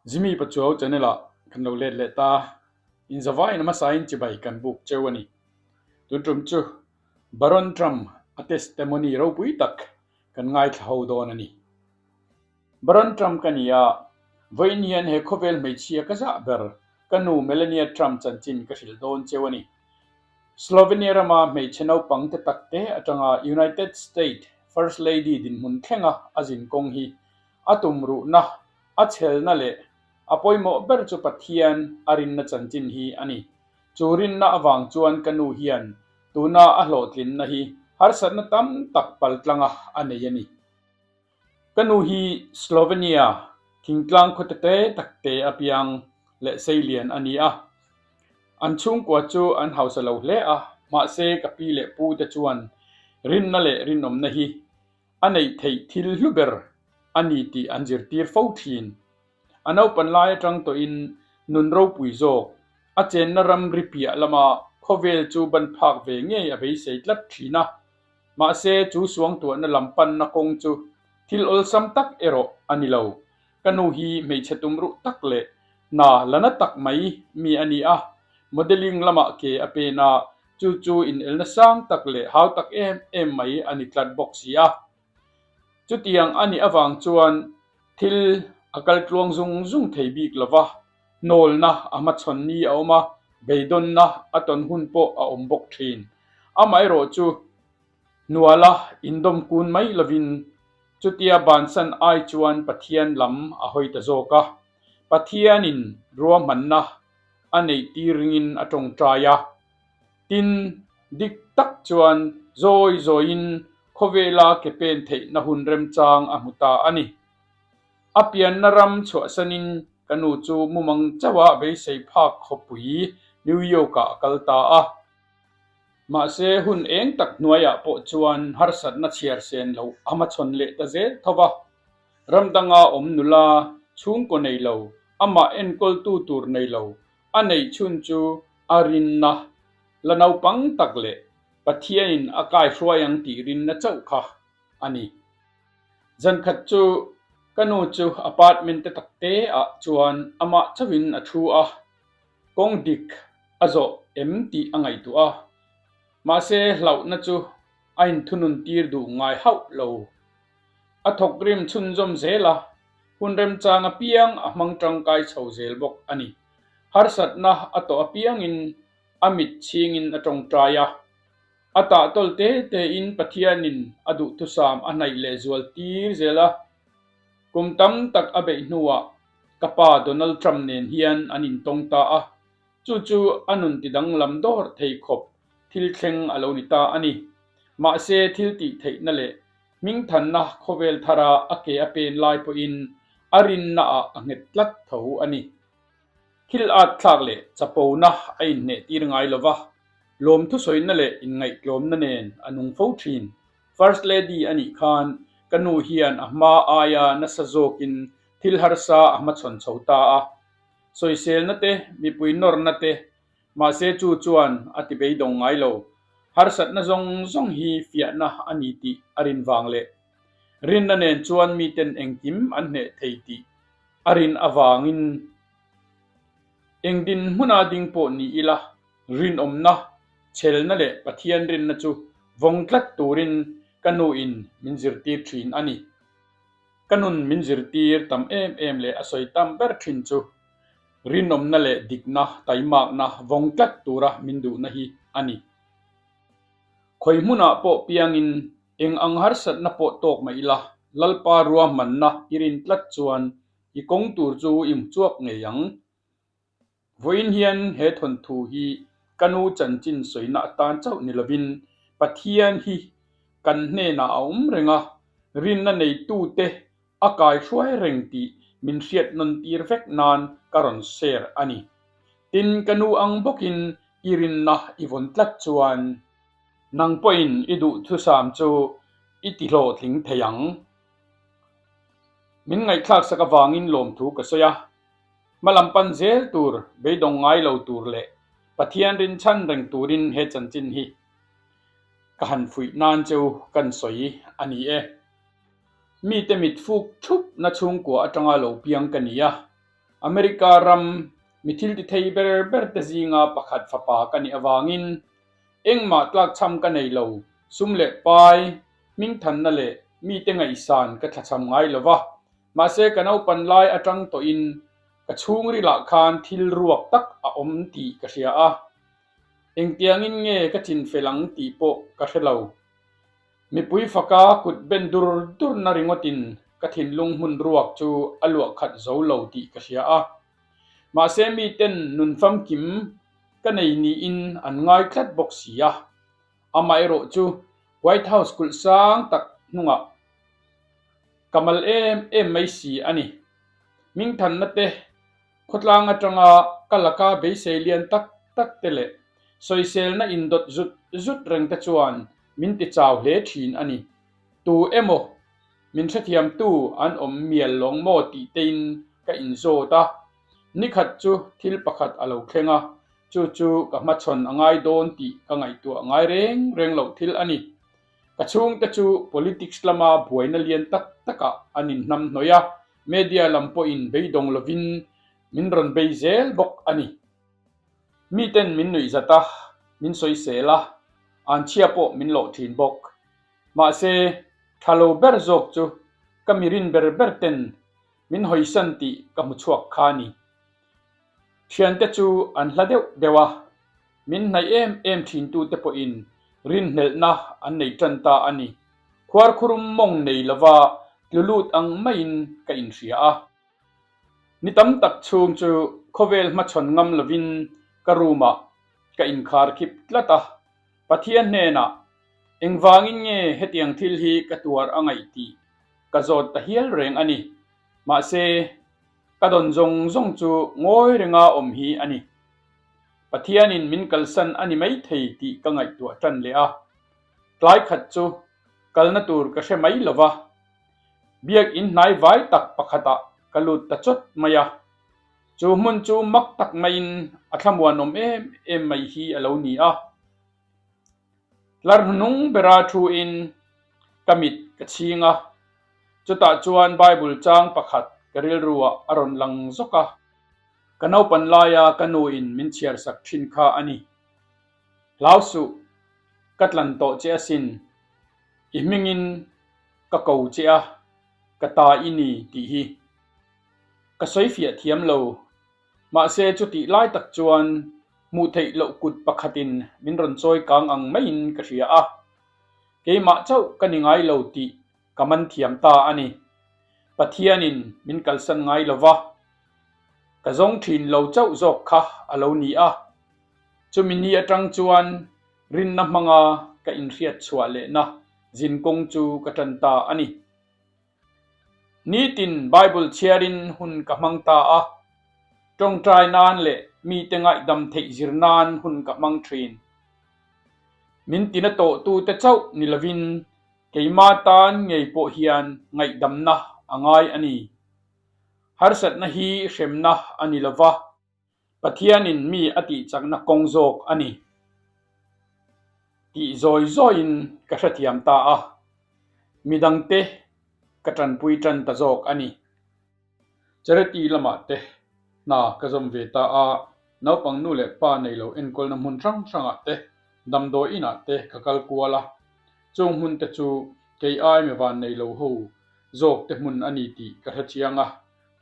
Jimmy Pachuau channel ah kan lo let leh ta. Inzavaiin a hmasain chibai kan buk cheu a ni. Tun tum chu Baron Trump a testimony ropui tak kan ngaithla ho dawn a ni. Baron Trump ka ni a, vawiin hian he khawvel hmeichhia ka zah ber ka nu Melania Trump chanchin ka hrilh dawn cheu a ni. Slovenia rama hmeichhe naupang te takte atanga United State First Lady dinhmun thlenga a zin kawng hi a tumruhna, a chhelna leh a pawimawh ber chu Pathian a rinna chanchin hi a ni. Chu rinna avang chuan ka nu hian tuna a hlawhtlinna hi harsatna tam tak paltlanga a nei a ni. Ka nu hi Slovenia thingtlang khawte te takte a piang leh seilian a ni a. An chhungkua chu an hausa lo hle a, mahse ka pi leh pu te chuan rinna leh rinawmna hi a neih theih thil hlu ber a ni tih an zirtir fo thin. A naupan lai atang tawhin nun ropui zawk, a chenna ram ri piah lama khawvel chu ban phak ve ngei a beisei tlat thin a. Mahse, chu suangtuahna lam panna kawng chu thil awlsam tak erawh a ni lo. Ka nu hi hmeichhe tumruh tak leh hna la na tak mai mi a ni a, modelling lamah ke a pen a, chu chu inelna sang tak leh hau tak em em mai a ni tlat bawk si a. Chutiang a nih avang chuan thil a kal tluang zung zung thei bik lo va, hnawlna a hmachhawn ni a awm a, beidawnna a tawn hun pawh a awm bawk thin. Amaherawhchu, hnuala indawm kun mai lovin chutia bansan ai chuan Pathian lam a hawi ta zawk a, Pathianin ruahmanna a neih tir ringin a tawngtai a. Tin, dik tak chuan zawi zawiin khawvela ke pen theihna hun remchang a hmu ta a ni. A pianna ram chhuahsanin ka nu chu mumang chauha beisei phak khawpui New York-ah a kal ta a. Mahse, hun eng tak hnuaiah pawh chuan harsatna chhiar sen loh a hmachhawn leh ta zel tho va. Ram danga awm nula chhungkaw nei lo, amah enkawltu tur nei lo a neih chhun chu a rinna la naupang tak leh Pathianin a kaihruai ang tih rinna chauh kha a ni. Zankhat chu ka nu chu apartment te tak te ah chuan amah chauhin a thu a, kawng dik a zawh em tih a ngaihtuah a. Mahse hlauhna chu a inthunun tir duh ngai hauh lo. A thawk rim chhunzawm zel a, hun remchang apiang a hmang tangkai chho zel bawk a ni. Harsatna a tawh apiangin a mit chhingin a tawngtai a. A tah tawl te tein Pathianin a duhthusam a hnaih leh zual tir zel a. Kum tam tak a beih hnuah ka pa Donald Trump nen hian an intawng ta a, chu chu a nun tidanglam dawr thei khawp thil thleng a lo ni ta a ni. Mahse thil tih theihna leh hmingthanna khawvel thara a ke a pen lai pawhin a rinnaah a nghet tlat tho a ni. Thil at thlak leh chapona a inhneh tir ngai lo va, lawmthusawina leh inngaihtlawmna nen a nung fo thin. First Lady a nih khan ka nu hian a hma aia nasa zawkin thil harsa a hmachhawn chho ta a. Sawiselna te, mipui nawrna te, mahse chu chuan a ti beidawng ngai lo. Harsatna zawng zawng hi fiahna a ni tih a rin vang leh rinna nen chuan miten engkim an hneh thei tih A rin avangin eng dinhmuna ding pawh ni ila, rinawmna, chhelna leh Pathian rinna chu vawng tlat turin ka nuin min zirtir thin a ni. Ka nun min zirtir tam em em leh a sawi tam ber thin chu rinawmna leh dikna, taimakna vawng tlat tura min duhna hi a ni. Khawi hmunah pawh piangin Eng ang harsatna pawh tawk mah ila, Lalpa ruahmanna i rin tlat chuan i kawng tur chu i hmu chhuak ngei ang. Vawiin hian he thawnthu hi ka nu chanchin sawina atan chauh ni lovin Pathian hi kan hnenah a awm reng a, rinna neitute a kaihruai reng tih min hriat nawn tir vek nan ka rawn share a ni. Tin, ka nu ang bawkin i rinna i vawn tlat chuan Nang pawhin i duhthusam chu i ti hlawhtling thei ang. Min ngaihthlaksak avangin lawmthu ka sawi a, hmalam pan zel tur, beidawng ngai lo tur leh Pathian rinchhan reng turin he chanchin hi ka han fuih nan cheu kan sawi a ni e. Mite mit fuk thup na chhungkua atanga lo piang ka ni a. America ram mi thil ti thei ber ber te zinga pakhat fapa ka nih avangin engmah tlakchham ka nei lo, sum leh pai, hmingthanna leh mite ngaihsan ka thlachham ngai lo va, mahse ka naupan lai atang tawhin ka chhungrilah khan thil ruak tak a awm tih ka hria a, engtiangin nge ka chinfel ang tih pawh ka hre lo. Mipui faka kut ben dur durna ringawtin ka thinlung hmun ruak chu a luah khat zo lo tih ka hria a. Mahse miten nun famkim ka nei niin an ngai tlat bawk si a. Amaherawh chu White House kulh sang tak hnungah ka mal em em mai si a ni. Hmingthanna te Khawtlang atanga ka laka beisei lian tak tak te leh sawiselna indawt zut zut reng te chuan min ti chau hle thin a ni. Tu emaw min hrethiamtu an awm mial lawng maw tih tein ka inzawt a. Nikhat chu thil pakhat a lo thleng a, chu chu ka hmachhawn a ngai dawn tih ka ngaihtuah ngai reng reng loh thil a ni. Ka chhungte chu politics lama buaina lian tak takah an inhnamhnawih a, media lam pawhin beidawng lovin min rawn bei zel bawk a ni. Miten min nuih zat a, min sawisel a, anchhia pawh min lawh thin bawk. Mahse, tha lo ber zawk chu ka mi rin ber ber ten min hawisan tih ka hmu chhuak kha a ni. Thiante chu an hla deuh deuh a, min hnaih em em thintute pawhin rinhlelhna an nei tan ta a ni. Khuarkhurum mawng nei lova tlu lut ang maiin ka inhria a. Ni tam tak chhung chu khawvel hmachhawn ngam lovin ka room-ah ka inkhar khip tlat a. Pathian hnenah, Engvangin nge hetiang thil hi ka tuar a ngaih tih ka zawt ta hial reng a ni. Mahse, Ka dawn zawng zawng chu ngawi renga awm hi a ni. Pathianin min kalsan a ni maithei tih ka ngaihtuah tan leh a. Tlai khat chu kalna tur ka hre mai lo va, biakinn hnai vai tak pakhatah ka lut ta chawt mai a. Chu hmun chu mak tak maiin a thlamuanawm em em mai hi a lo ni a. Tlarhnung bera thuin ka mit ka chhing a, chutah chuan Bible chang pakhat ka rilruah a rawn lang zawk a, ka naupan laia ka nuin min chhiarsak thin kha a ni. Hlau suh, ka tlan tawh che asin, i hmingin ka ko che a, ka ta i ni tih hi ka sawi fiah thiam lo. Mahse chutih lai tak chuan hmuh theih loh kut pakhatin min rawn chawi kang ang maiin ka hria a, keimah chauh ka ni ngai lo tih ka man thiam ta a ni. Pathianin min kalsan ngai lo va, ka zawng thin lo chauh zawk kha a lo ni a. Chumi ni atang chuan rinna hmanga ka inhriat chhuah lehna zinkawng chu ka tan ta a ni. Nitin Bible chhiarin hun ka hmang ta a, tawngtai nan leh mite ngaihdam theih zir nan hun ka hmang thin. Min tina tawhtute chauh ni lovin keima tan ngei pawh hian ngaihdamna a ngai a ni. Harsatna hi hremna a ni lova. Pathianin mi a tihchakna kawng zawk a ni tih zawi zawiin ka hrethiam ta a, midangte ka tanpui tan ta zawk a ni. Charity lamah te hna ka zawm ve ta a, naupang nu leh pa nei lo enkawlna hmun hrang hrangah te, damdawi inah te ka kal kual a, chung hmun te chu kei ai mi van nei lo ho zawk te hmun a ni tih ka hrechiang a,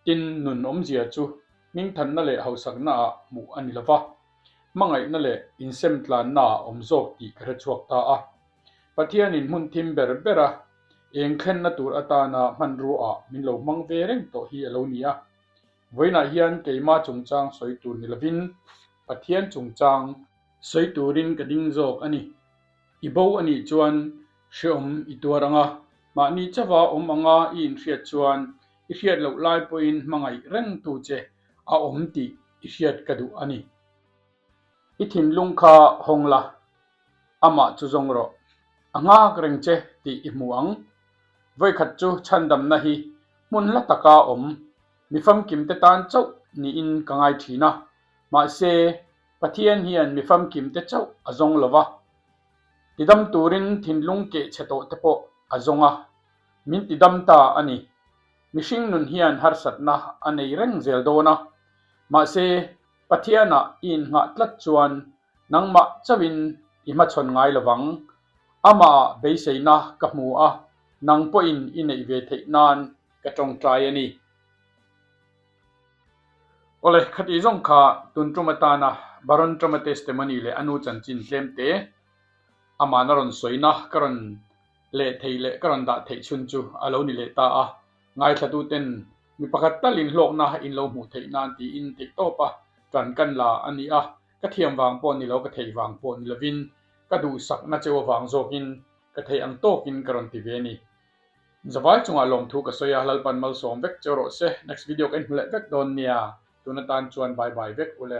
tin nun awmzia chu Hmingthanna leh hausaknaah hmuh a ni lo va, hmangaihna leh insemtlannaah awm zawk tih ka hre chhuak ta a. Pathianin hmun thim ber bera eng thlenna tur atana hmanruaah min lo hmang ve reng tawh hi a lo ni a. Vawiinah hian keima chungchang sawi tur ni lovin Pathian chungchang sawi turin ka ding zawk a ni. I bo a nih chuan hreawm i tuar ang a, mahni chauha awm anga i inhriat chuan I hriat loh lai pawhin hmangaih rengtu che a awm tih i hriat ka duh a ni. I thinlung kha hawng la, amah chu zawng rawh. A nghak reng che tih i hmu ang. Vawikhat chu chhandamna hi hmun hla taka awm mi famkimte tan chauh niin ka ngai thin a, mahse Pathian hian mi famkimte chauh a zawng lo va, tidam turin thinlung keh chhe tawhte pawh a zawng a. Min ti dam ta a ni. Mihring nun hian harsatna a nei reng zel dawn a, mahse Pathianah i innghah tlat chuan nangmah chauhin i hmachhawn ngai lovang. Amahah beiseina ka hmu a, nang pawhin i neih ve theih nan ka tawngtai a ni. Awle, khati zawng kha tun tum atana Baron Trump-a testimony leh a nu chanchin tlem te amahna rawn sawina ka rawn leh thei leh ka rawn dah theih chhun chu a lo ni leh ta a, ngaithlatuten mi pakhat talin hlawkna in lo hmuh theih nan tiin theihtawpa ṭan kan la a ni a, ka thiam vang pawh ni lo, ka theih vang pawh ni lovin ka duhsakna cheu avang zawkin ka theih ang tawkin ka rawn ti ve a ni. Zavai chungah lawmthu ka sawi a, Lalpan malsawm vek cheu rawh se, next video ka inhmu leh vek dawn nia, tun atan chuan bye bye vek ule.